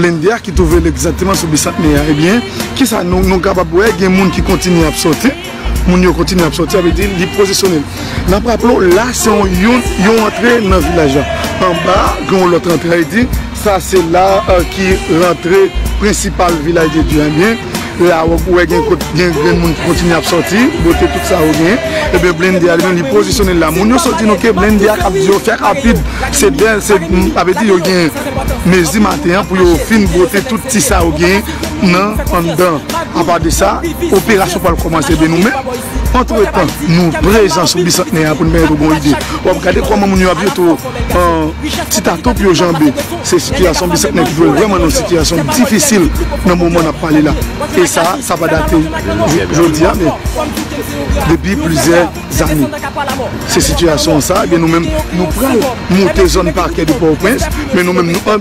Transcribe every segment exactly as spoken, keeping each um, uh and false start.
blende a ki twouve l egzakteman sou Bisantnè a. Ebyen, kisa nou, nou kapab wè, gen moun ki kontinye ap sòti. Moun yo kontinye ap sòti, sa vle di li pozisyone l. N ap raple w, la se yon, yon, yon antre nan vilaj la. Anba a, gen yon lòt antre, sa vle di, sa se la, eh, ki rantre prensipal Vilaj de Dye a. Ebyen, la w wè gen kot, gen grenn moun ki kontinye ap sòti, bote tout sa yo genyen. Ebyen, blende a li menm, li pozisyone l la. Moun yo sot di nou ke blende a k ap di yo fè rapid, se dè, se, sa vle di yo gen mezi maten an pou yo fin bote tout ti sa yo genyen nan anndan. Apa de sa, operasyon pral kòmanse, ebyen nou menm, antretan, nou prezan sou Bisantnè a pou n pèmèt ou gen yon ide. W ap gade kòman moun yo ap jete, eh, ti tato pou yo janbe. Se sitiyasyon Bisantnè ki twouve l vrèman nan yon sitiyasyon difisil nan moman n ap pale la. E sa, sa pa date j-, jodi a, men depi plizyè zane. Se sitiyasyon sa, ebyen nou menm, nou pral monte zòn pakè de Pòtoprens, men nou menm, nou, nou p ap,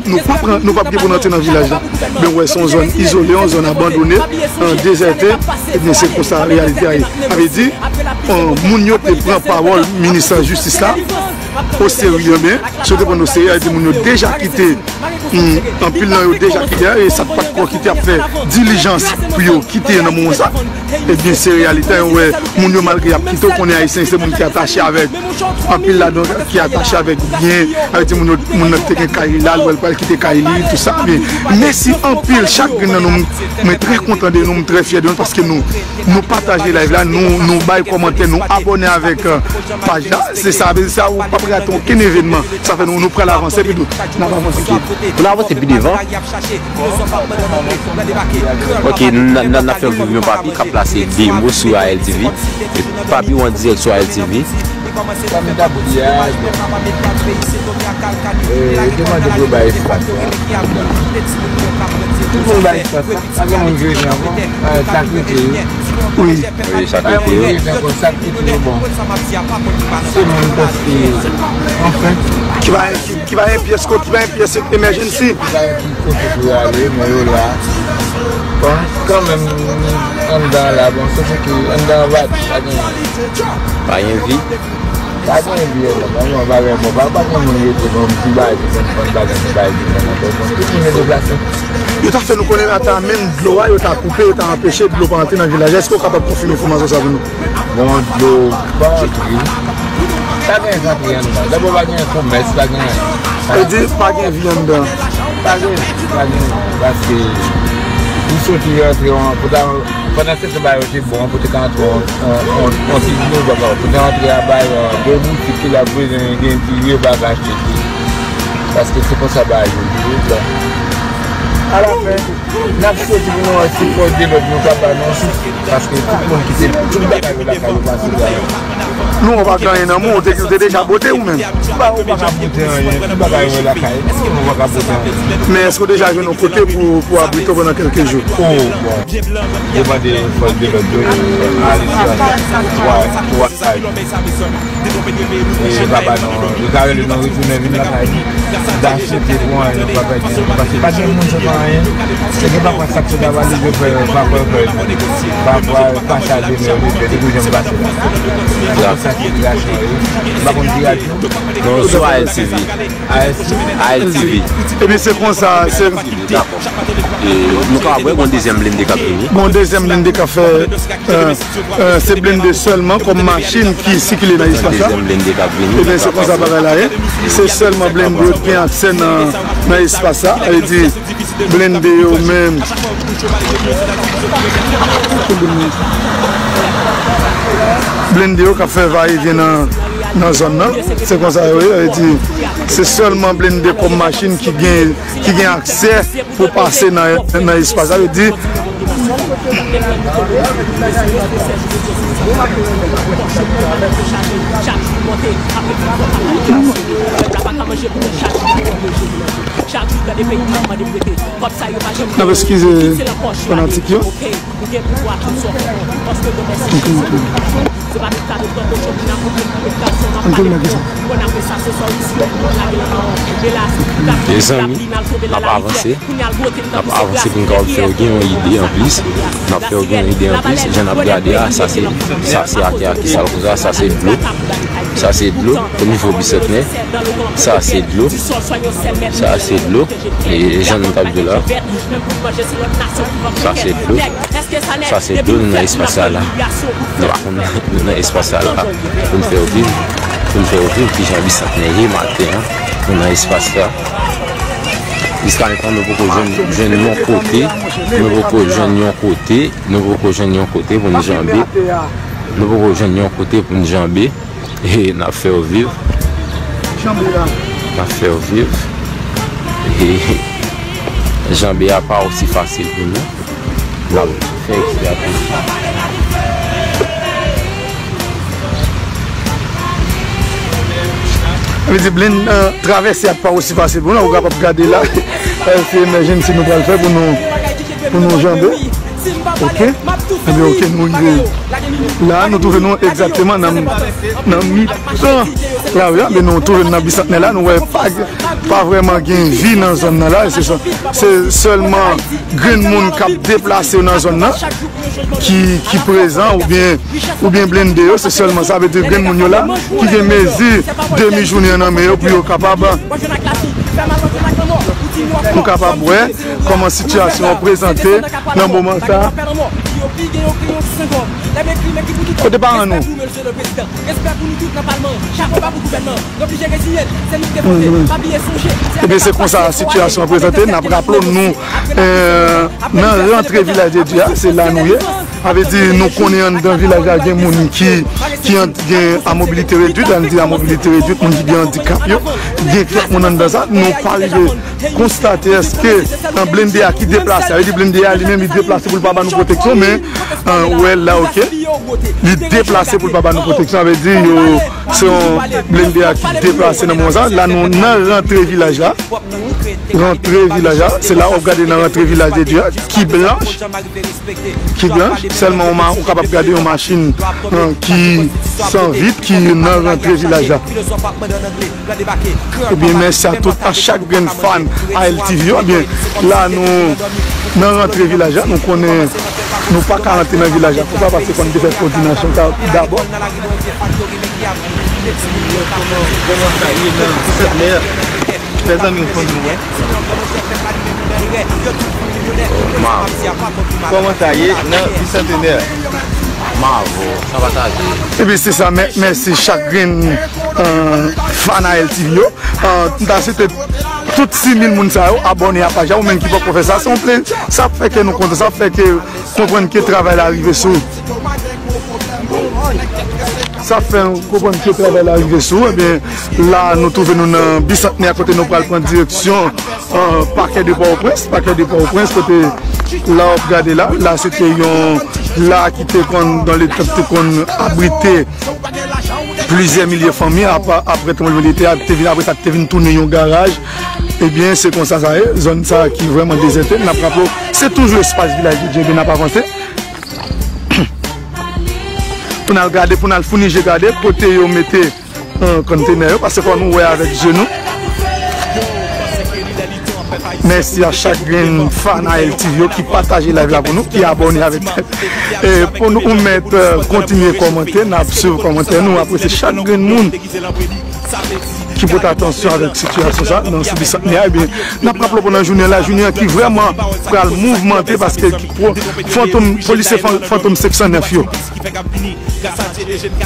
nou p ap gen pou n antre nan vilaj la. Men w wè, se yon zòn izole, yon zòn abandone, eh, dezète, ebyen se konsa reyalite a ye. Sa vle di, eh, moun yo te pran pawòl minis jistis la oserye, men si yo te pran l oserye, sa vle di moun yo deja kite, hmm, anpil nan yo deja kite, e sa k pa t ko kite ap fè dilijans pou yo kite nan moman sa. Ebyen, se reyalite a, w wè, moun yo malgre y ap kite, w konnen Ayisyen se moun ki atache avèk, anpil ladan ki atache avèk byen, avèk ti moun yo, moun nan te gen kay li la, l wè l pral kite kay li, tou sa. Men, mèsi anpil, chak grenn nan nou, mwen trè kontan de nou, mwen trè fyè de nou, paske nou, nou pataje live la, nou, nou bay kòmantè, nou abòne avèk, eh, paj la, se sa, se sa, ou p ap rate okenn evènman. Sa fè nou, nou pral avanse pi dout. N ap avanse. Pou n avanse pi devan. Ok, n a, n a, n a fè yon vizyon papi k ap plase de mo sou A L T V. E papi w an dirèk sou A L T V. Kòm taboulyaj, eh, te mande pou yo bay espas la. Tout moun bay espas la. Pa gen moun ki rete ankò. Eh, sa k rete yo. Wi. Wi, sa k rete yo. Sa k rete yo, bon. Se moun paske, anfen. Ki pa, ki, ki pa gen pyès kot, ki pa gen pyès emergency. Ki pa gen pyès kote pou yo ale, men yo la. Bon, kanmenm, anndan la, bon, se, se ke anndan an va, pa gen. Pa gen vi. Pa gen vi, non, pa gen bagay, bon, pa, pa gen moun rete, bon, ti bagay, ti bann, bann bagay, ti bagay, ti bann, bon, tout moun deplase. Yo ta fè nou konnen ata menm dlo a, yo ta koupe, yo ta anpeche dlo pa antre nan vilaj la. Èske w kapab konfime enfòmasyon sa pou nou? Bon, dlo pa antre. Pa gen antre anndan. Dabò, pa gen komès, pa gen. Sa vle di, pa gen vi anndan. Pa gen, pa gen, paske ou soti rantre, pou ta, pandan se tan ba yo te bon, pou te ka antre yon, yon, yon, yon ti dlo, baka, pou te antre a ba yo, de boutik ki la bezwen gen ti yo pa ka achte. Paske se konsa ba yo ye, bon. Alafen, n ap swete pou nou wè si fòs de lòd yo ka ba nou yon souf, paske tout moun kite tout bagay yo lakay yo pase la. Nou, w pa gen anyen nan men w, ou te, ou te deja bote ou menm? Ba, ou pa ka bote anyen, tout bagay yo lakay, ou pa ka bote anyen. Men èske w deja jwenn yon kote pou, pou abrite w pandan kèlke jou? O, bon. Yo mande fòs de lòd yo, ale sou twa, twa. E papa nou, li ka rele nou retounen vin lakay li. Dache te pran, nou pa pèdi, nou pa se. Pa gen moun sot anyen. Se gen papa sa k sot ava li, yo fè, pa fè, fè. Papa, pa chaje, men yo te, te toujou pase la. Se konsa sitiyasyon ye. M pa konn ki radyo. Non, sou A L T V. A L T V. A L T V. Ebyen, se konsa, se. Dakò. E nou kapab wè, gon dezyèm blende k ap vini. Gon dezyèm blende k ap fè, eh, eh, se blende sèlman kòm machin ki sikile nan espas la. Dezyèm blende k ap vini. Ebyen, se konsa bagay la ye. Se sèlman blende yo ki gen aksè nan, nan espas la. Sa vle di, blende yo menm. Blende yo k ap fè vayevyen nan, nan zòn nan. Se konsa yo ye. Sa vle di, se sèlman blende kòm machin ki gen, ki gen aksè pou pase nan, nan espas. Sa vle di, n ap eskize fanatik yo. Ann tounen kisa. Mezanmi, n ap avanse. N ap avanse pou n kapab fè w gen yon ide anplis. N ap fè w gen yon ide anplis. Jan n ap gade a, sa se, sa se atè a ki sal konsa, sa se dlo. Sa se dlo, o nivo bisantnè. Sa se dlo. Sa se dlo. E jan nou t ap di la. Sa se dlo. Sa se dlo, nou nan espas sa la. Nou pa konn, nou nan espas sa la. Pou n fè w viv, pou n fè w viv kijan bisantnè ye maten an. Nou nan espas la. Jiska mentenan nou poko jwenn, jwenn yon kote. Nou poko jwenn yon kote. Nou poko jwenn yon kote pou n janbe. Nou poko jwenn yon kote pou n janbe. E n ap fè w viv. N ap fè w viv. E janbe a pa osi fasil pou nou. N ap fè eksplike. Vle di, Blen, travèse a pa osi fasil pou nou. Ou kapab gade la. Se emèjensi nou pral fè pou nou, pou nou janbe. Ok? Ebyen, ok, nou rive la, nou twouve nou egzakteman nan, nan mitan lari a, men nou twouve nou nan Bisantnè la, nou wè pa, pa vrèman gen vi nan zòn nan la, se, se sèlman grenn moun k ap deplase yo nan zòn nan ki, ki prezan oubyen, oubyen blende yo, se sèlman sa, vle di grenn moun yo la ki gen mezi demi jounen an nan men yo pou yo kapab, pou kapab wè kòman sitiyasyon an prezante nan moman sa. Kote paran nou? Ebyen, se konsa sitiyasyon an prezante. N ap raple w nou, eh, nan rantre Vilaj de Dye a, se la nou ye. Sa vle di, nou konnen anndan vilaj la gen moun ki, ki an, gen a mobilite redwit, ann di a mobilite redwit, moun ki gen andikap yo, gen kèk moun anndan sa, nou pa rive konstate èske, eh, blende a ki deplase, sa vle di blende a li menm li deplase pou l pa ba nou pwoteksyon, men, eh, ou wè l la, ok, li deplase pou l pa ba nou pwoteksyon, sa vle di yo, se yon blende a ki deplase nan moman sa, la nou nan rantre vilaj la, rantre vilaj la, se la w ap gade nan rantre Vilaj de Dye a, ki blanch, ki blanch, sèlman ou ma-, ou kapab gade yon machin, eh, ki san vit, ki nan rantre vilaj la. Ebyen, mèsi a tout, a chak grenn fan A L T V yo. Ebyen, la nou nan rantre vilaj la, nou konnen nou pa ka rantre nan vilaj la konsa, paske fò n te fè kòdinasyon sa dabò. Kòman, kòman sa ye nan Bisantnè? Fè zanmi w fanmi w wè. Mavo. Kòman sa ye nan Bisantenè? Mavo, sa pataje. Ebyen, se sa, mè-, mèsi chak grenn, eh, fan A L T V yo. Eh, m ta swete tout sis mil moun sa yo abòne a paj la, ou menm ki poko fè sa, se yon plezi, sa ap fè ke nou kontan, sa ap fè ke konprann ke travay la rive sou. Sa fè nou konprann ke travay la rive sou. Ebyen, la, nou twouve nou nan Bisantnè a kote nou pral pran direksyon, eh, pakè de Pòtoprens. Pakè de Pòtoprens, kote la w ap gade la. La, se te yon, la ki te konn, dans le temps, te konn abrite plizyè milye fanmi. Apa-, apre tranblemanntè a, te vin, apre sa, te vin tounen yon garaj. Ebyen, se konsa sa ye. Zòn sa ki vrèman dezète. N ap raple w, se toujou espas Vilaj de Dye, ebyen, n ap avanse. Pou n al gade, pou n al founi je gade kote yo mete, eh, konntenè yo, paske fò nou wè avèk je nou. Mèsi a chak grenn fan A L T V yo ki pataje live la pou nou, ki abòne avèk. E pou nou mèt, eh, kontinye kòmante, n ap swiv kòmantè nou, apresye chak grenn moun ki pote atansyon avèk sitiyasyon sa nan sou Bisantnè a, ebyen, n ap raple w pandan jounen la, jounen an ki vrèman pral mouvmante paske ki pwo-, Fantom, polisye Fan-, Fantom senk san nèf yo,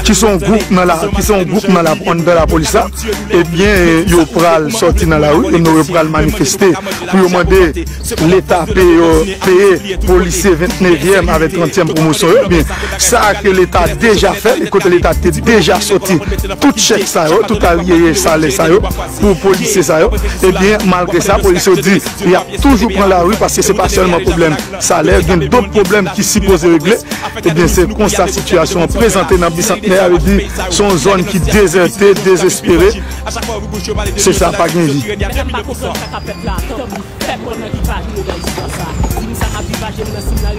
ki se yon gwoup nan la, ki se yon gwoup nan la, anndan lapolis la, ebyen, yo pral sòti nan lari, yo, yo pral manifeste pou yo mande Leta peye yo, peye polisye vennnevyèm avèk trantyèm pwomosyon yo, ebyen, sa ke Leta deja fè, kote Leta te deja sòti tout chèk sa yo, tout aryere salè sa yo, pou polisye sa yo, ebyen, malgre sa, polisye yo di, y ap toujou pran lari, paske se pa sèlman pwoblèm salè, gen dòt pwoblèm ki sipoze regle, ebyen, se konsa sitiyasyon an prezante nan Bisantnè, a vle di, se yon zòn ki dezète, dezespere, se sa, pa gen vi.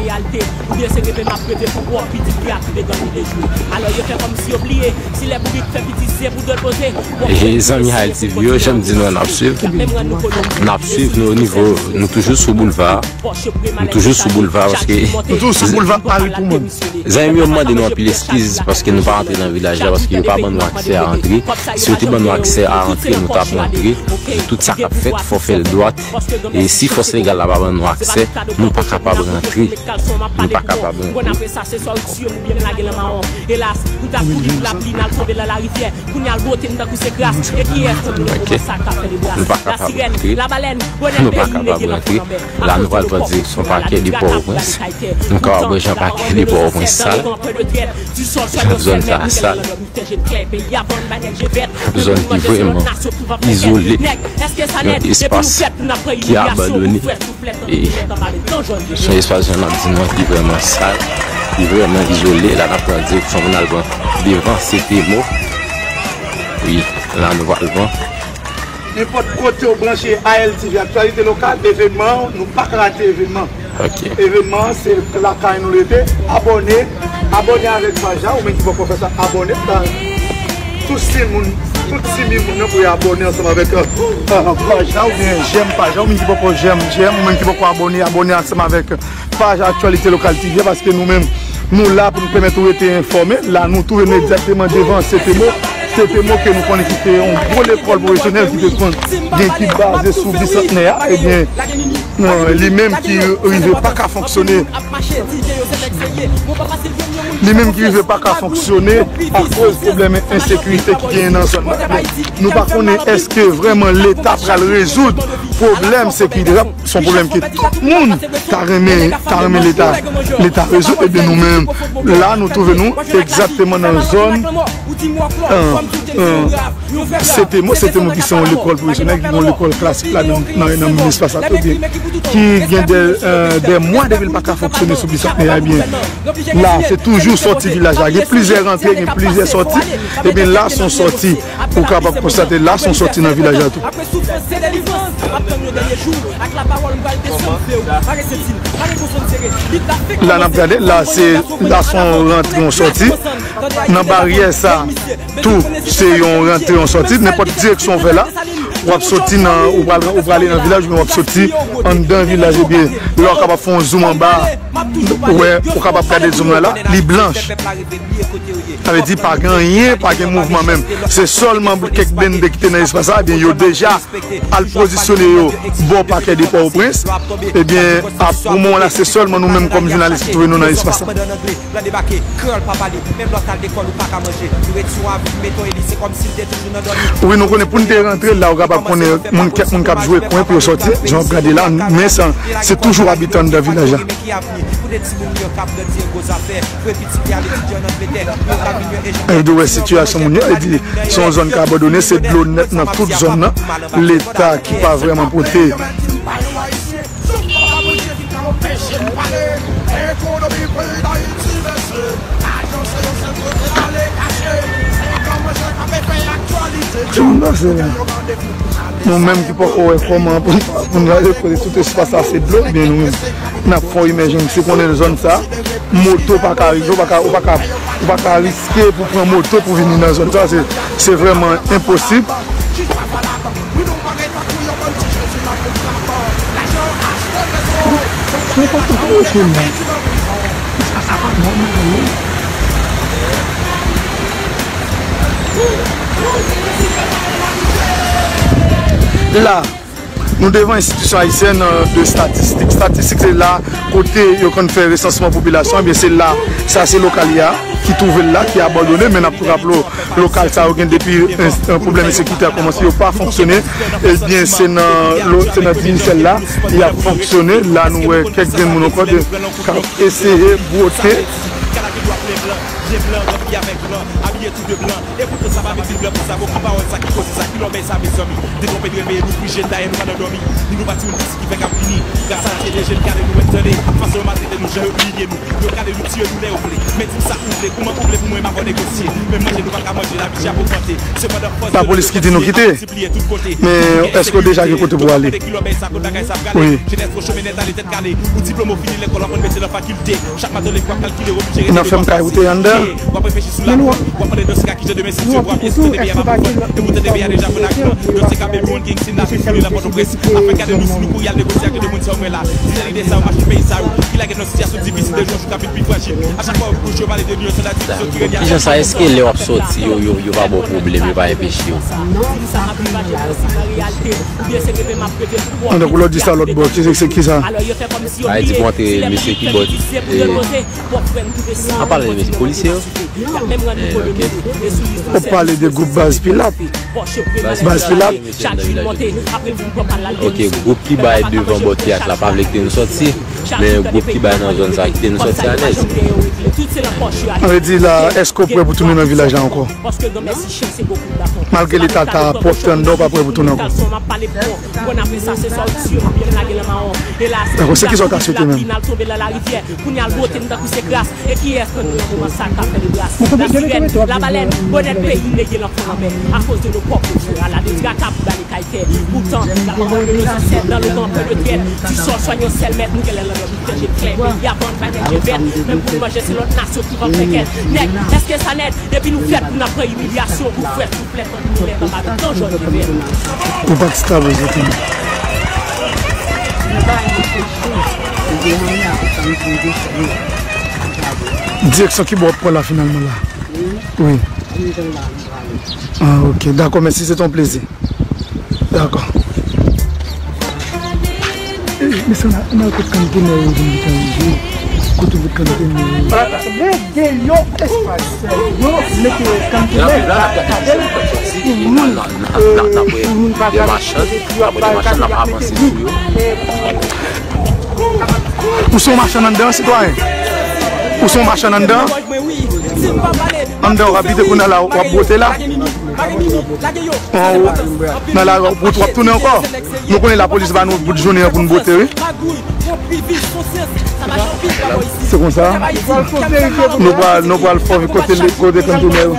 Reyalite, oubyen se reve m ap reve pou pwòp pitit li a ki deganm li de jou. Alò yo fè kòmsi yo bliye, si lè bourik fè piti se pou do l poze. E zanmi Haïti View yo, jan m di nou an, n ap swiv. N ap swiv nou o nivo, nou toujou sou boulva. Nou toujou sou boulva paske. Nou toujou sou boulva Harry Truman. Zanmi m yo mande nou anpil eskiz paske nou pa rantre nan vilaj la, paske yo pa ban nou aksè a rantre. Si yo te ban nou aksè a rantre, nou t ap rantre. Tout sa k ap fèt, fò fè l dwat. E si fòs legal la pa ban nou aksè, nou pa kapab rantre. Nou pa kapab rantre. Elas, nou t ap kouri pou lapli, n al tonbe nan larivyè. Kounye a l bwote n tankou se kras. E kiyès nan nou moman sa k ap fè debra? Nou pa kapab rantre. Nou pa kapab rantre. La, nou pral pran direksyon pakè de Pòtoprens. Nou kapab wè jan pakè de Pòtoprens sal. Jan zòn sa a sal. Zòn ki vrèman izole. Yon espas ki abandone. E se yon espas, jan n ap di nou an, ki vrèman sal, ki vrèman izole. La, n ap pran direksyon pou n al pran devan Setemo. Wi, la nou pral pran. Nenpòt kote w branche A L T V, aktyalite lokal, evènman, nou pa ka rate evènman. Ok. Evènman an, se lakay nou l rete. Abòne, abòne avèk paj la, ou menm ki poko fè sa, abòne. Tout timoun, tout timoun nan pou yo abòne ansanm avèk, euh, euh, paj la, oubyen jèm paj la, ou menm ki poko jèm, jèm, ou menm ki poko abòne, abòne ansanm avèk paj Aktyalite Lokal T V a, paske nou menm, nou la pou nou pèmèt ou rete enfòme. La, nou twouve nou egzakteman devan Setemo. Setemo ke nou konnen ki se yon gwo lekòl pwofesyonèl ki te konn gen, ki baze sou Bisantnè a, ebyen, non, li menm ki rive pa ka fonksyone. Li menm ki rive pa ka fonksyone akoz pwoblèm ensekirite ki genyen nan zòn nan. Nou pa konnen èske vrèman Leta pral rezoud pwoblèm sekirite a. Se yon pwoblèm ke tout moun ta renmen, ta renmen Leta, Leta rezoud. Ebyen, nou menm, la, nou twouve nou egzakteman nan zòn, euh, euh, Setemo, Setemo ki se yon lekòl pwofesyonèl, ki yon lekòl klasik la nan, nan, nan menm espas la tou, ebyen, ki gen de, euh, de mwa depi l pa ka fonksyone sou Bisantnè a, ebyen, la, se toujou sòti vilaj la. Gen plizyè rantre, gen plizyè sòti. Ebyen, la, se yon sòti, ou kapab konstate, la, se yon sòti nan vilaj la tou. La, n ap gade, la, se, la, se yon rantre, yon sòti. Nan baryè sa, tou, se yon rantre, yon sòti. Nenpòt direksyon w fè la, w ap soti nan, ou pral, ou prale nan vilaj, men w ap soti anndan vilaj, ebyen, lè w kapab fè yon zoom anba, ou wè, ou kapab gade zoom nan la, li blanch. Sa vle di, pa gen anyen, pa gen mouvman menm. Se sèlman kèk blende ki te nan espas la, ebyen, yo deja al pozisyone yo bò pakè de Pòtoprens. Ebyen, ap, pou moman la, se sèlman nou menm kòm jounalis ki twouve nou nan espas la. Blan debake, kreyòl pa pale, menm lè w t al lekòl ou pa ka manje. Nou ret sou avi, meton e li, se kòmsi l te toujou nan dòmi. Wi, nou konnen pou n te rantre la, ou kapab konnen moun, kèk moun k ap jwe kwen pou yo sòti, jan w ap gade la, men sa, se toujou abitan anndan vilaj la. Ki avni pou de timoun yo k ap grandi e gwo zafè, vre pitit li al etidye ann Angletè, yo ka vin yon ejan. Ou wè sitiyasyon moun yo, e di, se yon zòn ki abandone, se dlo nèt nan tout zòn nan, Leta ki pa vrèman pote. Ti moun nan se nou menm ki poko wè kòman pou, pou n gade kote tout espas la se dlo, ebyen nou menm n ap fè yon imèjensi konnen zòn sa, moto pa ka rive, ou pa ka, ou pa ka, ou pa ka riske pou pran moto pou vini nan zòn sa, se, se vrèman enposib. La, nou devan enstitisyon ayisyèn, euh, de statistik. Statistik se la kote yo konn fè resansman popilasyon, ebyen se la, sa se lokal ya, ki twouve l la, ki abandone, men n ap raple w, lokal sa yo gen depi, euh, pwoblèm ensekirite a kòmanse, yo pa fonksyone. Ebyen, se nan, lo-, se nan Digicel la, y ap fonksyone. La, nou wè kèk grenn moun ankò de, k ap eseye bwote. De blan, ranpli avèk blan, abiye tou de blan. E poutan sa pa vle di blan pou sa, bon, ki pawòl sa, ki koze sa, ki lòbèy sa, mezanmi? Detwonpe, dwe peye, nou prije, dayè nou pa nan dòmi. Ni nou pa timoun piti ki fèk ap vini. Gras a Dye, de jèn kale nou mèt tande. Fason yo maltrete nou, jan yo imilye nou. Yo kale nou, tiye nou lè yo vle. Men di m sa ou vle, kouman ou vle pou mwen, m ap negosye. Menm manje nou pa ka manje, lavi chè ap ogmante. Sepandan, fòs de nou, lavi chè ap ogmante. N ap fè m kay wote anndan. Kijan sa, èske lè w ap sòti, yo, yo, yo pa ba w pwoblèm, yo pa enpeche w? An tankou lè w di sa lòt bò, ki se, se ki sa? Ay di pou antre mesye ki bò, e, an pale de mesye polisye yo. E, ok. Ou pale de gwoup Baz Pilat. Baz Pilat. Ok, gwoup ki bay devan bò teyat la pa vle kite nou sòti, men gwoup ki bay nan zòn sa kite nou sòti alèz. Sa vle di la, èske w prè pou tounen nan vilaj la ankò? Malgre leta ta pwòp tè anndan, w pa prè pou tounen ankò. Dakò, se ki sa w ta swete menm? Ou pa ti ta bezwen tande. Direksyon ki bò w ap pran la finalman la? Wi. Ah, ok. Dakò, mèsi, se te yon plezi. Dakò. Eh, mesye, n a, n a kote kanntè yo vin vit rive. Kote bout kanntè yo? Gen yon espas. Yo mete kanntè. Gen moun, eh, pou moun pa trape, epi yo ap bay kanntè, y ap mete moun. Ou se yon machann anndan, sitwayen? Ou se yon machann anndan? Anndan w ap abite, kounye a la w ap bwote la. Nan la w ap tounen ankò. Nou konnen lapolis ba nou bout jounen an pou n bwote, wi. Se konsa. Nou pral, nou pral fò kote, kote kanntè yo.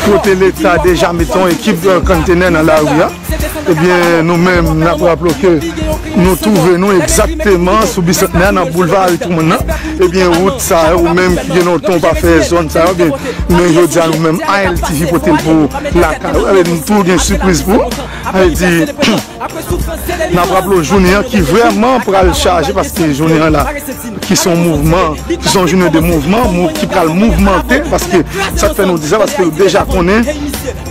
Kote leta deja mete yon ekip, eh, kanntè nan lari a. Ebyen, nou menm, n ap raple w ke nou twouve nou egzakteman sou Bisantnè a, nan boulva Ari Truman nan. Ebyen, wout sa yo, ou menm ki gen lontan ou pa fè zòn sa yo, ebyen, men jodi a, nou menm, A L T V pote l pou ou lakay ou. Ebyen, nou tou gen sipriz pou ou. Sa vle di, n ap raple w jounen an ki vrèman pral chaje, paske jounen an la, ki se yon mouvman, ki se yon jounen de mouvman, mou-, ki pral mouvmante, paske sa k fè nou di sa, paske nou deja konnen.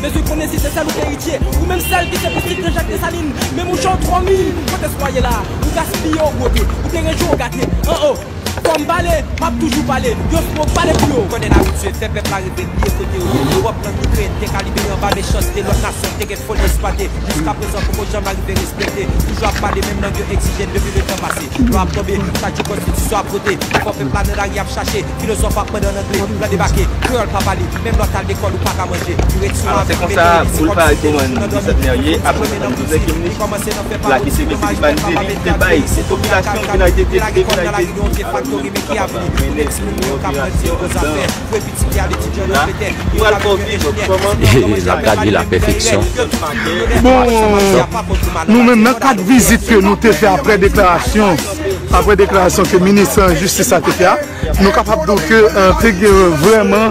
Bezwen konnen si se sèl ou ki eritye, ou menm sèl ki se pitit Gran Jak Desalin, menm ou jan w twò mil, kote espwa ye la, ou gaspiye, ou bwote, ou te renje, ou gate, an o. Fò m pale, m ap toujou pale, yo fò pale pou yo. Konnen abitye fè pèp la reve, bliye kote yo ye. Ewòp nan Ikrèn te ka libere anba mechanste lòt nasyon te gen foli esplwate. Jiskaprezan poko janm arive respekte. Toujou ap pale menm lang yo egzije depi letan pase. Lwa ap tonbe, chak jou konstitisyon ap vote. Fò pèp la nan lari ap chache, filozòf ap mande an angle. Blan debake, kreyòl pa pale, menm lè w t al lekòl ou pa ka manje. Ou ret sou... Alò, se konsa boul Paris Roman Bisantnè ye, apre swasanndizèt minit, la ki se Mesi Kibani te bay, se popilasyon ki nan te te te ki nan te te mennen yon operasyon anndan. Pou al fè w viv kòman? N ap gade lapèfeksyon. Bon, nou menm nan kad vizit ke nou te fè apre deklarasyon, apre deklarasyon ke minis jistis la te fè a, nou kapab di w ke, eh, te gen vrèman,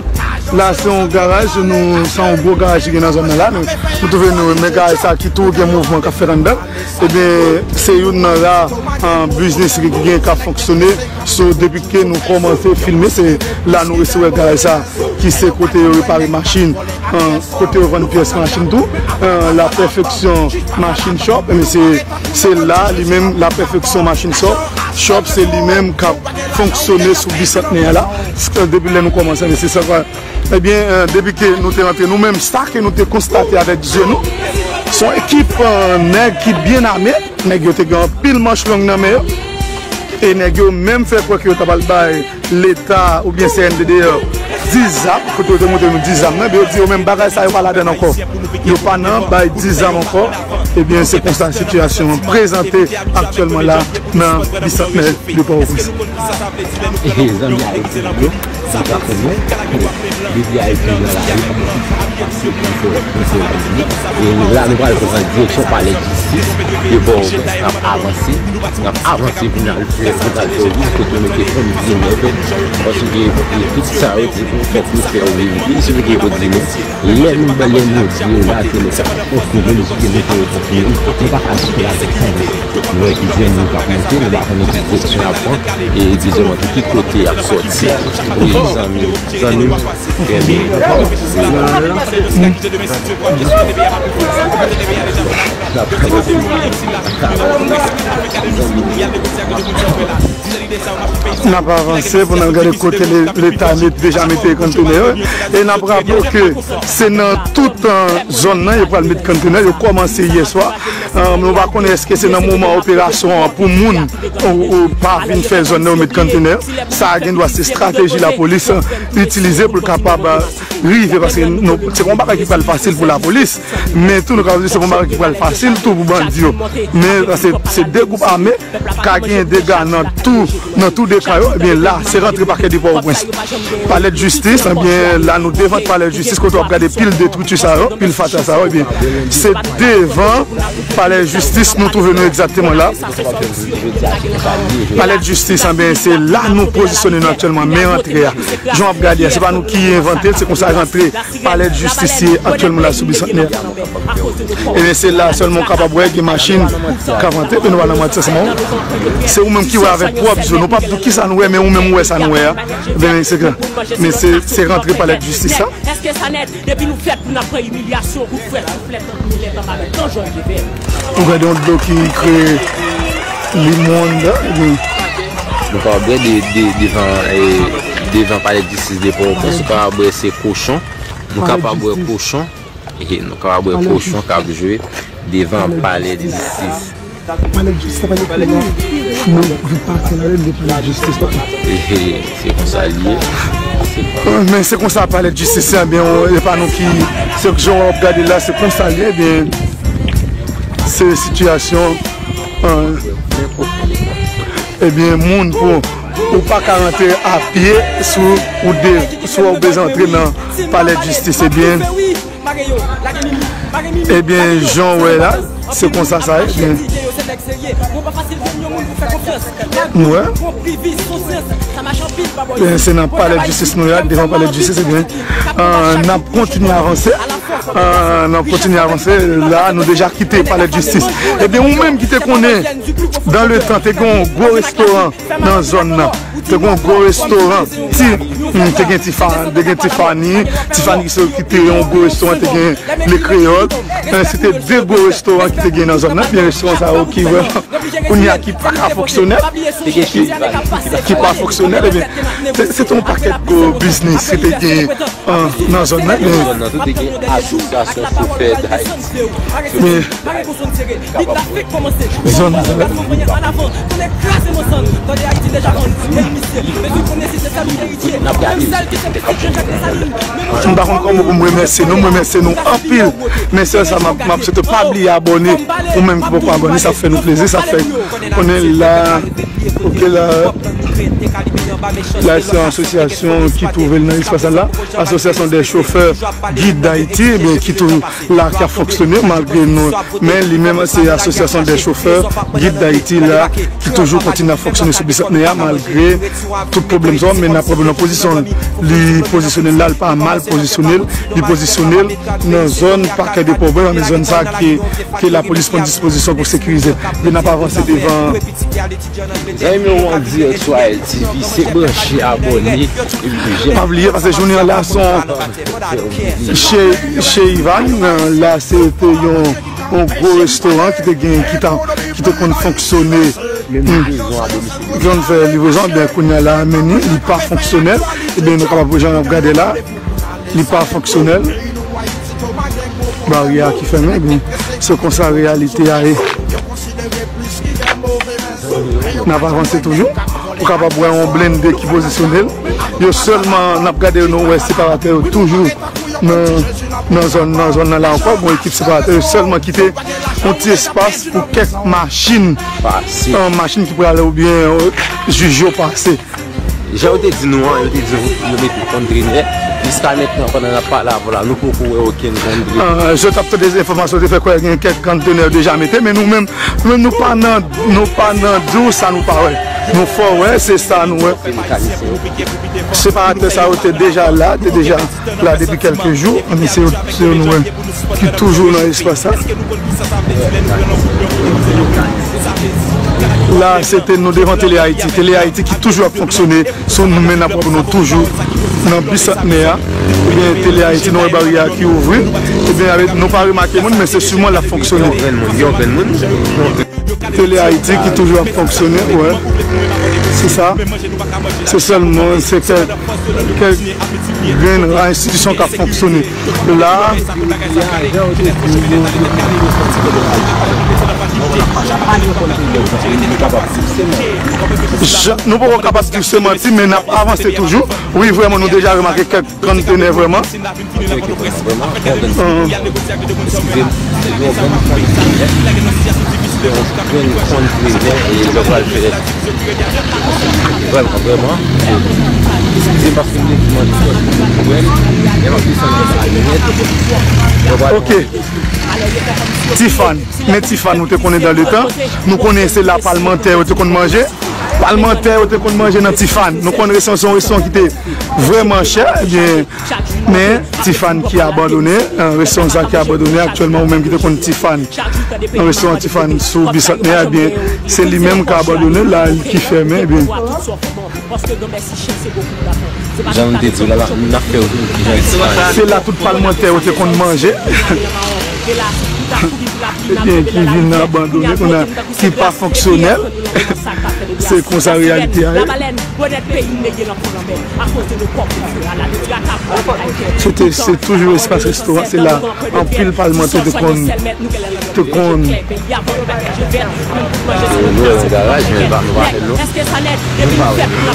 la se yon garaj, nou, se yon gwo garaj ki gen nan zòn nan la, nou, nou twouve nou, men garaj sa ki tou gen mouvman k ap fèt anndan. Ebyen, se youn nan ra, eh, biznis ki gen k ap fonksyone. So, depi ke nou kòmanse filme, se la nou resi wè garaj sa, ki se kote yo repare machin, eh, kote yo vann pyès machin tou, eh, La Perfection Machine Shop, ebyen, se, se la, li menm, La Perfection Machine Shop, shop, se li menm k ap fonksyone sou Bisantnè a la. Depi lè nou kòmanse, ebyen, se sa, ebyen, eh, depi ke nou te rantre, nou menm, sa ke nou te konstate avèk zye nou, Se yon ekip, eh, nèg ki byen ame. Nèg yo te gen anpil manch long nan men yo. E nèg yo menm fè kwè ke yo ta pral bay Leta oubyen C N D D dis zam, kote yo te montre nou dis zam nan, men yo di yo menm bagay sa yo pa ladan ankò. Yo pa nan bay dis zam ankò. Ebyen, se konsa sitiyasyon an prezante aktyèlman la nan Bisantnè de Pòtoprens. Zanmi a yo, nou pa konnen. Depi a epi nan lari, nou fè, nou fè lari. E la, nou pral pran direksyon palè jistis. E bon, n ap avanse. N ap avanse pou n al fè, pou n al fè wout, kote nou te konn di nèg. Paske tout sa yo te pou fòk nou fè yo verifye. Se sa ke yo di nou. Lè nou, lè nou di yo la, ke nou fè konfime, nou di ke nou fè konfime. Nou pa ka site avèk sa. Nou wè ki jèn nou k ap monte, nou pa konnen ki direksyon y ap pran. E bizèman ki kote y ap sòti. Wi, zanmi, zanmi. N ap avanse pou n al gade kote le- Leta met, deja mete kontenè yo. E n ap raple w ke se nan tout, eh, zòn nan yo pral met kontenè. Yo kòmanse yè swa. Eh, nou pa konnen èske se nan moman operasyon an pou moun ou, ou pa vin fè zòn nan yo met kontenè. Sa a gen dwa se estrateji lapolis, eh, itilize pou l kapab, eh, rive, paske nou, se pa yon bagay ki pral fasil pou lapolis, men tou nou ka di se pa yon bagay ki pral fasil tou pou bandi yo. Men se, se de gwoup ame, ka gen dega nan tou, nan tou de ka yo, ebyen la, se rantre pakè de Pòtoprens. Palè de jistis, ebyen la, nou devan palè de jistis, kote w ap gade pil detriti sa yo, pil fatra sa yo, ebyen se devan palè de jistis nou twouve nou egzakteman la. Palè de jistis, ebyen se la nou pozisyone nou aktyèlman, men rantre a. Jan w ap gade a, se pa nou ki envante l, se konsa rantre palè de jistis ye aktyèlman la sou Bisantnè. Ebyen, se la sèlman w kapab wè gen machin k ap rantre, epi nou pa nan manti ansanm. Se ou menm ki wè avèk pwòp zye w. Nou p ap di w kisa nou wè, men ou menm ou wè sa nou wè a. Ebyen, se, men se, se rantre palè de jistis sa. Èske sa nèt? Depi nou fèt, pou n ap pran imilyasyon, kout frèt, souflèt, tankou milèt anba men, tan jòn ki vè. Ou gade yon dlo ki kreye limond, epi nou pa bwè de, de, devan, eh, devan palè de jistis de Pòtoprens, nou ka bwè se kochon. Nou kapab wè kochon. Eh, nou kapab wè kochon k ap jwe devan palè de jistis. Palè de jistis, palè de jistis. Non, nou pa fè la, nou palè de jistis, papa. Eh, eh, se konsa l ye. Men se konsa palè de jistis, ebyen, e pa nou ki, se jan w ap gade la, se konsa l ye, ebyen, se sitiyasyon, eh, ebyen, moun pou, ou pa ka rantre a pye sou ou de, sou ou bezwen antre nan palè de jistis, ebyen, ebyen, jan w wè la, se konsa sa ye, ebyen. Wè. Ebyen, se nan palè de jistis nou ye la, devan palè de jistis, ebyen, ah, n ap kontinye avanse. Ah, n ap kontinye avanse. La, nou deja kite palè de jistis. Ebyen, ou menm ki te konnen, dans le temps, te gen yon gwo restoran nan zòn nan. Te gen yon gwo restoran. Ti, hmm, te gen Tifa-, te gen Tifani. Tifani ki se, ki te yon gwo restoran, te gen Le Kreyòl. Eh, se te de gwo restoran ki te gen nan zòn nan. Ebyen, restoran sa yo ki vrèman, kounye a ki pa ka fonksyonèl. Ki, ki pa fonksyonèl, ebyen, se, se te yon pakèt gwo biznis ki te gen, eh, nan zòn nan. Men zòn nan tou te gen asosyasyon chofè Dayiti. Men zòn nan. M pa konn kòman pou m remèsye nou, m remèsye nou anpil. Men sèl sa m ap, m ap swete pa bliye abòne. Ou menm ki poko abòne, sa ap fè nou plezi, sa ap fè konnen la, ok, la, la se yon asosyasyon ki twouve l nan espas la, Association des chauffeurs guides d'Haïti, ebyen, ki tou la, ki ap fonksyone malgre nou, men li menm se Association des chauffeurs guides d'Haïti la, ki toujou kontinye ap fonksyone sou Bisantnè a, malgre tout pwoblèm sa yo, men n ap pran nan pozisyon li pozisyone l la, li pa mal pozisyone l, li pozisyone l nan zòn pakè de pòv, nan zòn sa ke, ke lapolis pran dispozisyon pou sekirize. Men n ap avanse devan. Zanmi yo an dirèk sou A L T V, se branche, abòne, epi jèm. Pa bliye, paske jounen an la, se yon Chez, Chez Ivan, la, se te yon, yon gwo restoran ki te gen, ki ta, ki te konn fonksyone. Hmm. Yo konn fè livrezon, ben, kounye a la, men li, li pa fonksyonèl. Ebyen, nou kapab, jan n ap gade la, li pa fonksyonèl. Baryè a ki fèmen, ebyen, se konsa reyalite a ye. N ap avanse toujou. Ou kapab wè yon blende ki pozisyone l. Yo sèlman, n ap gade yo, nou wè separatè yo toujou nan, nan zòn, nan zòn nan la ankò. Gon ekip separatè yo sèlman kite yon ti espas pou kèk machin, an, machin ki prale oubyen, euh, jij yo pase. Jan yo te di nou an, yo te di nou yo mete kontrenè. Jiska mentnan, pandan n ap pale avè w la, nou poko wè okenn kontrenè. Ah, je t ap tande enfòmasyon, te fè kwè gen kèk kontrenè yo deja mete, men nou menm, nou menm, nou pa nan, nou pa nan di w sa nou pa wè. Nou fè w wè, se sa nou wè. Separatè sa yo te deja la, te deja la depi kèlke jou. An, se yo, se yo nou wè ki toujou nan espas sa. La, se te nou devan Tele Ayiti. Tele Ayiti ki toujou ap fonksyone sou nou, men n ap wè nou toujou nan Bisantnè a. Ebyen, Tele Ayiti, nou wè baryè a ki ouvri. Ebyen, avèk, nou pa remake moun, men se siman l ap fonksyone. Tele Ayiti ki toujou ap fonksyone, wè. Se sa. Se sèlman, se kèk, kèk grenn enstitisyon k ap fonksyone. La, jan, nou poko kapab di w se manti, men n ap avanse toujou. Wi, vrèman, nou deja remake kèk kontrenè vrèman. Vrèman, vrèman. Ok. Tifàn. Men Tifàn, nou te konnen dan le tan. Nou konnen se la palmantè yo te konn manje. Palmantè yo te konn manje nan Tifàn. Nou konn restoran, se yon restoran ki te vrèman chè. Ebyen, men Tifàn ki abandone, eh, restoran sa ki abandone aktyèlman, ou menm ki te konn Tifàn, nan restoran Tifàn sou Bisantnè a, ebyen, se li menm ki abandone, la, ki fèmen, ebyen. Jan nou te di w la, la, n ap fè w vin ki jan Tifàn. Se la tout palmantè yo te konn manje. Ebyen, ki vin abandone, kounye a, ki pa fonksyonèl. Se konsa reyalite a ye. Se te, se toujou espas restoran, se la anpil palmantè te konn, te konn.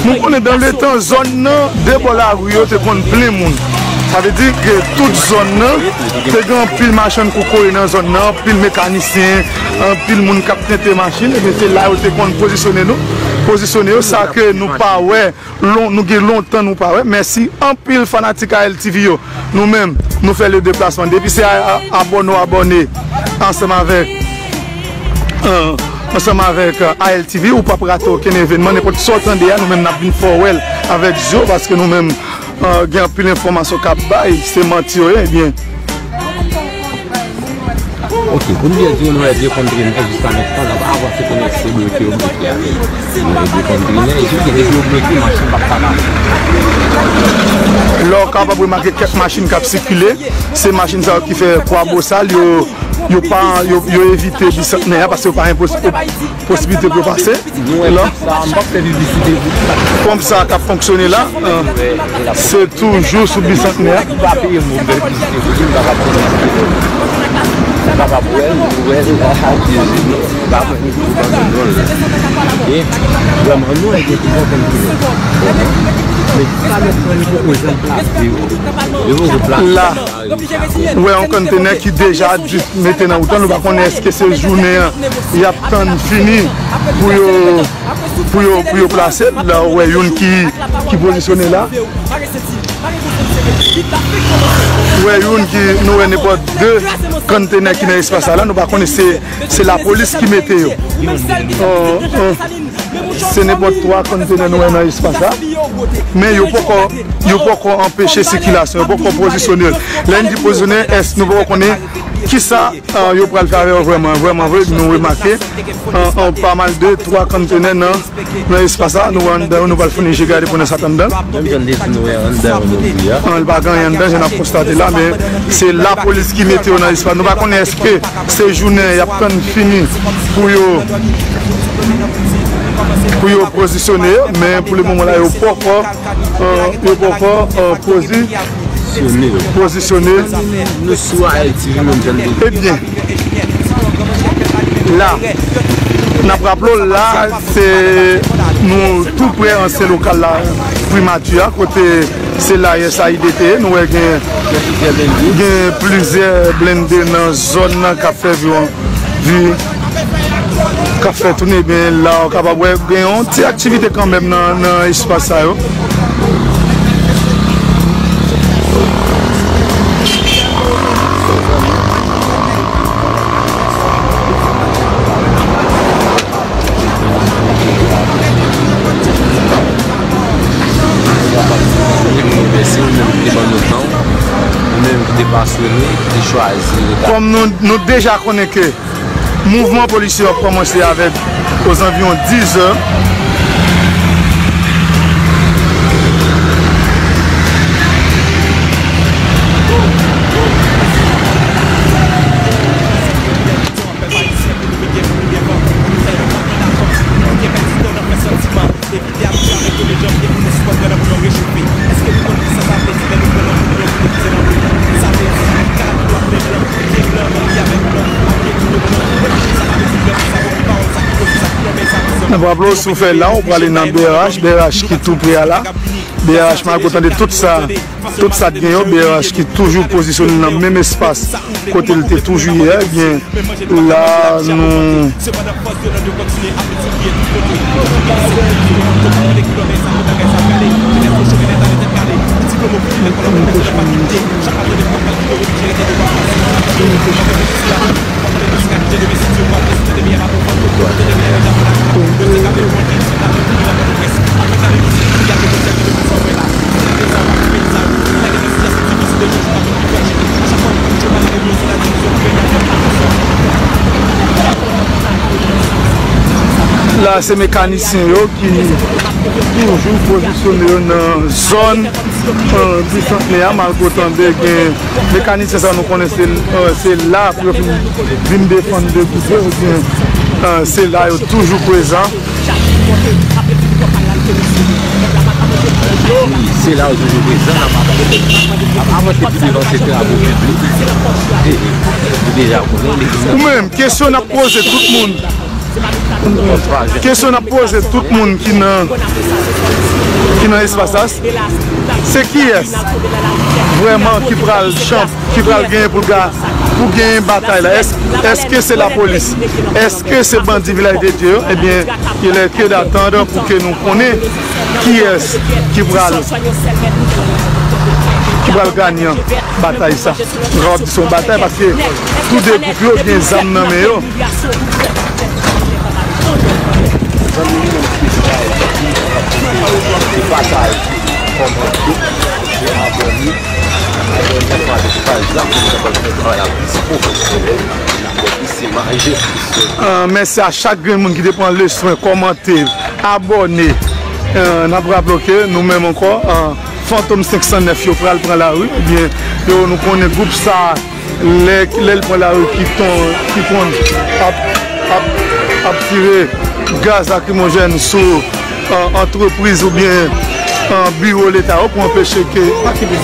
Nou konnen dan letan zòn nan, de bò lari yo te konn plen moun. Sa vle di ke tout zòn nan, te gen anpil machann kokoye nan zòn nan, anpil mekanisyen, anpil moun k ap tente machin, ebyen se la yo te konn pozisyone nou, pozisyone yo, sa ke nou pa wè, lon-, nou gen lontan nou pa wè. Mèsi anpil fanatik A L T V yo. Nou menm, nou fè le deplasman. Depi se a, a, abòne w abòne ansanm avèk, eh, ansanm avèk, eh, A L T V, ou p ap rate okenn evènman. Nenpòt sa w tande a, nou menm n ap vin fè w wè l avèk zye w, paske nou menm, eh, gen anpil enfòmasyon k ap bay, se manti yo ye, ebyen. Ok, pou n byen di w, nou wè de kontrenè jiska mentnan, n ap avanse konnen se bloke yo bloke a. Nou wè de kontrenè, epi gen de yo bloke, machin p ap ka pase. Lè w kapab remake kèk machin k ap sikile, se machin sa yo ki fè Kwabosal, yo, yo pa, yo, yo evite Bisantnè a, paske yo pa gen pos-, posiblite pou yo pase. Nou wè la, sa, m p ap fè piblisite pou sa. Kòm sa k ap fonksyone la, eh, se toujou sou Bisantnè a. Ou pa peye moun bèl piblisite pou li, m pa ka pran piblisite pou li. M pa ka pou wè l, ou wè l, a, a, Jezi, non. M pa pran piblisite pou non l. E, vrèman, nou wè gen pi bon konn ki nou. Men, sa mèt pran li poko janm plase yo. Yo poko plase. La. Ou wè yon konntenè ki deja di mete nan wout la, nou pa konnen èske se jounen an y ap tann fini pou yo, pou yo, pou yo plase l. La, ou wè youn ki, ki pozisyone la. Ou wè youn ki, nou wè nenpòt de konntenè ki nan espas sa la, nou pa konnen se, se lapolis ki mete yo. Oh, oh. Se nenpòt twa konntenè nou wè nan espas la. Men yo poko, yo poko anpeche sikilasyon, yo poko pozisyone. Lè n di pozisyone, èske nou poko konnen kisa, ah, yo pral fè avè yo vrèman? Vrèman vre, nou remake, ah, ah, pa mal de twa konntenè nan, nan espas la. Nou wè anndan yo, nou pral founi je gade pou nou sa t anndan. Menm jan n te di nou wè anndan yo mouri a. Ah, li pa gen anyen anndan, jan n ap konstate la, men se lapolis ki mete yo nan espas. Nou pa konnen èske se jounen y ap tann fini pou yo, pou yo pozisyone yo, men pou le moman la, yo poko, eh, yo poko, eh, pozi-, Pozisyone. Nou sou A L T V menm jan l te di. Ebyen, la, n ap raple w, la, se nou tou pre ansyen lokal la, primati a, kote se la S A I D te ye. Nou wè gen, gen plizyè blende nan zòn nan k ap fè viwon vi k ap fè tounen, ebyen, la, w kapab wè gen yon ti aktivite kanmenm nan, nan espas sa yo. Mèsi ou menm ki te ban nou tan, ou menm ki te pasyonnen, ki te chwazi rete. Kòm nou, nou deja konnen ke mouvman polisye yo ap kòmanse avèk ozanviwon dizè. N ap raple w, si w fè la, w prale nan B R H, B R H ki tou pre a la. B R H, malgre w tande tout sa, tout sa t gen yo, B R H ki toujou pozisyone nan menm espas kote l te toujou ye a, ebyen, la, nou, La, se mekanisyen yo ki toujou pozisyone yo nan zòn, eh, Bisantnè a, malgre w tande gen mekanisyen sa, nou konnen se, eh, se la pou yo vin, vin defann de bouke, oubyen, eh, se la yo toujou prezan. Se la yo toujou prezan, n ap, n ap avanse pi devan, se travo piblik. E, e, ou deja konnen, legliz nan. Ou menm, kesyon n ap poze tout moun. Kesyon n ap poze tout moun ki nan, ki nan espas la, se kiyès vrèman ki pral chanp-, ki pral genyen pou l ga-, pou genyen batay la? Èske, èske se lapolis? Èske se bandi Vilaj de Dye yo? Ebyen, il est que d'attendre pou ke nou konnen kiyès ki pral, ki pral ganyan batay sa. Nou kapab di se yon batay paske tou de gwoup yo gen zam nan men yo. Zanmi nou menm ki pataje, kòmante, abòne, abòne, pataje, pataje, nou kapab fè travay la plis pwofesyonèl, plis imaje, plis. Ah, mèsi a chak grenn moun ki te pran leswen, kòmante, abòne. Ah, n ap raple w ke nou menm ankò, ah, Fantom senk san nèf yo pral pran lari, ebyen, yo, nou konnen gwoup sa, lè, lè l pran lari, ki ton, ki konn ap, ap, ap tire gaz lakrimojèn sou, ah, antrepriz oubyen, ah, biwo Leta yo pou anpeche ke, pa kite,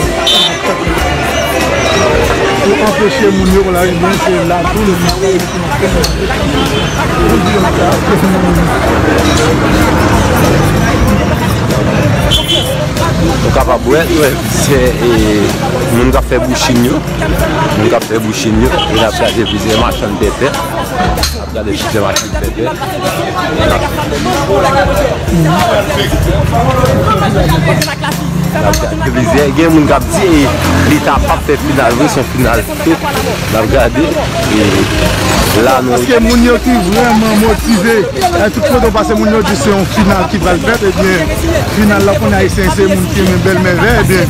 pou anpeche moun yo pran lari, ebyen, se la tou nou. Nou kapab wè, wè, se, e, moun k ap fè bouchin yo, moun k ap fè bouchin yo, e n ap gade plizyè machann tètè, n ap gade plizyè machann tètè. Plizyè, gen moun k ap di, e, Leta p ap fè final vre, se yon final fake. N ap gade, e, la nou. Paske moun yo ki vrèman motive, e, tout kote w pase, moun yo di se yon final ki pral fèt, ebyen, final la, konnen Ayisyen se moun ki renmen bèl mèvèy, ebyen.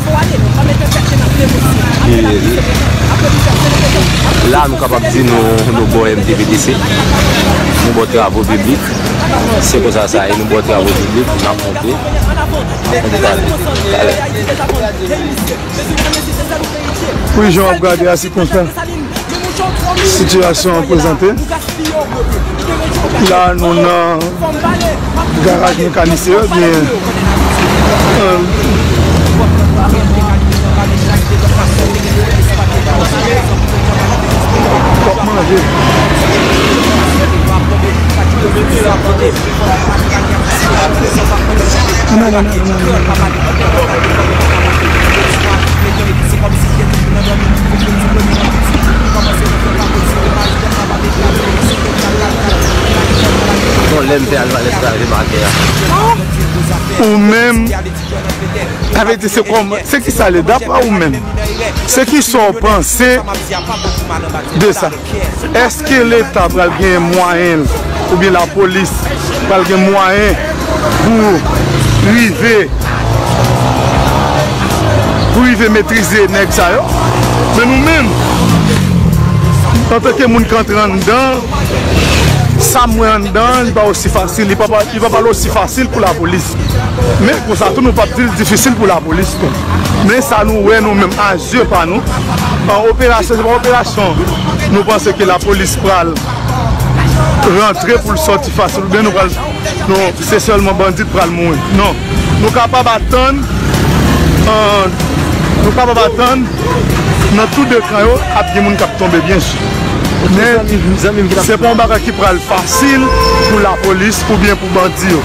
E, la, nou kapab di nou, nou bò M T P D C, nou bò travo piblik. Se konsa sa ye, nou bò travo piblik, n ap monte. N ap monte talè, talè. Wi, jan w ap gade a, se konsa sitiyasyon an prezante. La, nou nan garaj mekanisyen yo, ebyen, euh, Bon, lè m fè Alvarez la, remake a. Ou menm, sa vle di se kòman, se ki sa l ye, daprè ou menm? Se ki sa w panse de sa? Èske Leta pral gen mwayen l, oubyen lapolis pral gen mwayen pou rive, pou rive metrize nèg sa yo? Men nou menm, antanke moun k antre anndan, sa m wè anndan, li pa osi fasil, li pa, li pa pral osi fasil pou lapolis. Men konsa tou, nou p ap di l difisil pou lapolis tou. Men sa nou wè nou menm, a zye pa nou, an operasyon, se pa operasyon nou panse ke lapolis pral rantre pou l sòti fasil, oubyen nou pral, non, se sèlman bandi k pral mouri. Non. Nou kapab atann, an, nou kapab atann nan tou de kan yo, ap gen moun k ap tonbe, byen si. Men, se pa yon bagay ki pral fasil pou lapolis oubyen pou bandi yo.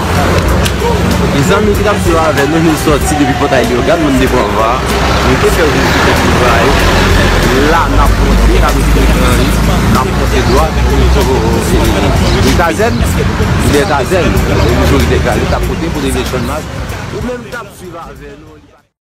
Mezanmi ki t ap swiv avè nou, nou sòti depi Pòtay Leyogàn, nou te pran va, nou te fè wout ki te pi va yo. La, n ap monte, n ap monte gran ri, n ap monte dwat, nou rive kazèn, nou rive kazèn, nou rive kazèn, n ap monte pou rive Channmas. Ou menm k ap swiv avè nou.